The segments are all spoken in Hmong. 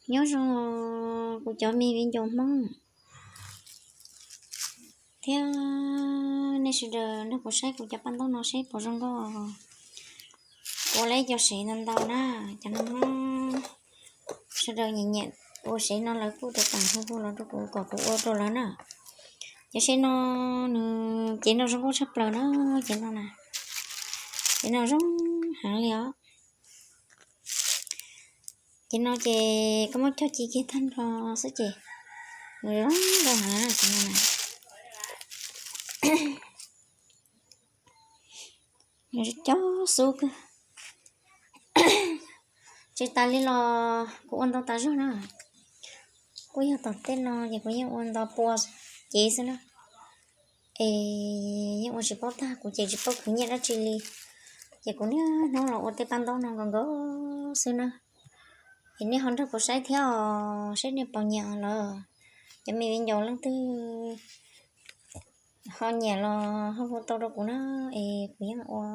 Nyob zoo kuv cov me viv ncaus Hmoob thiab nej sawv daws nrog kuv saib kuv cov paj ntaub no seb puas zoo nkauj. Kuv ua lawv cov sev ntau ntau na, cov no sawv daws nyiam nyiam ua sev no lawv kuj tau teem hu hu los rau kuv kom kuv ua rau lawv na. Cov sev no nws cev no zoo nkauj tshaj plaws na, cev no na, cev no zoo heev li os. Ces no ces koj muab cog ci kiag tag nrho xwb ces nws zoo nkauj heev ces no na. Nws cov xub kawg. Tsis tas li los kuv ua ntau tas zog na. Kuj yog tom tej no ces kuv yeej ua nto pua cev xwb na. Es yeej ua tsis paub tag, kuv ces tsis paub khwv nyiaj dab tsi li. Ces kuv niaj hnub los ua tej paj ntaub no nkaus nkaus xwb na. Es nej ho nrog kuv saib thiab os, saib nej puas nyiam lawm. Cov me viv ncaus leej twg ho nyiam los ho hu tau rau kuv na, es kuv yeej ua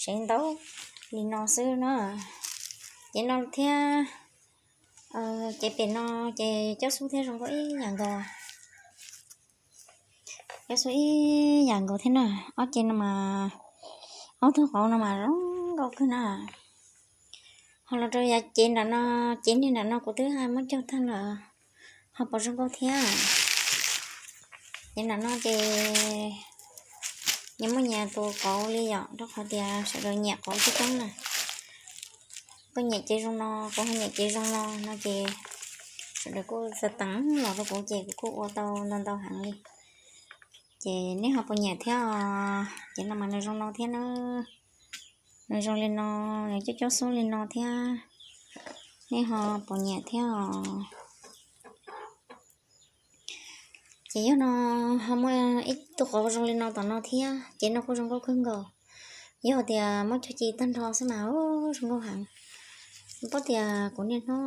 sev ntau li no xwb na. Ces no thiab, ces pem no ces cov xub thiab zoo nkauj ib yam nkaus. Cov xub ib yam nkaus thiab na. Ob ce no mas, ob tug qauv no mas zoo nkauj kawg na. Ho los rau yav cev nram no, cev niag nram no kuv twb muab cog tag lawm, ho puas zoo nkauj thiab. Cev nram no ces nyias muaj nyias tus qauv li yom, rau qhov tias sawv daws nyiam qauv coob coob na. Koj nyiam cev zoo no, kuv ho nyiam cev zoo no no ces sawv daws kuj txawm teem los rau kuv ces kuv kuj ua tau ntau ntau heev li. Ces nej ho puas nyiam thiab os? Ces no mas nws zoo no thiab na. Nws zoo li no, nws coob coob xub li no thiab. Nej ho puas nyiam thiab os? Ces yog no ho muaj ib tug qauv zoo li no tom no thiab, ces no kuj zoo nkauj kawg nkaus. Yog tias muab cog ci tag nrho xwb mas zoo nkauj heev. Paub tias kuv niaj hnub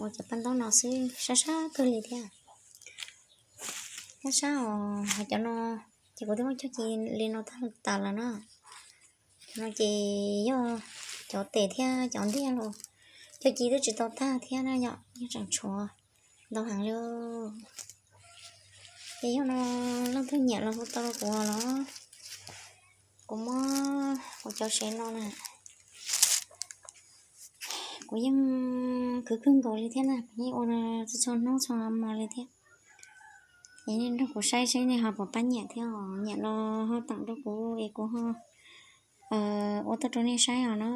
ua cov paj ntaub no xwb sab sab kawg li thiab. Sab sab os, ho cov no ces kuv twb muab cog ci li no tag tas lawm na. Cov no ces yog cov tes thiab cov ntiag los cog ci twb tsis tau tag thiab na yom, yeej tseem tshuav ntau heev li. Ces yog no leej twg nyiam los hu tau rau kuv los, kuv muab kuv cov sev no na, kuv yeej khwv kawg nkaus li thiab na, kuv yeej ua txhua txhua hnub txhua hmo li thiab. Ces nej nrog kuv saib seb nej ho puas pab nyiam thiab os, nyiam los ho teem rau kuv es kuv ho ua tuaj rau nej saib os na.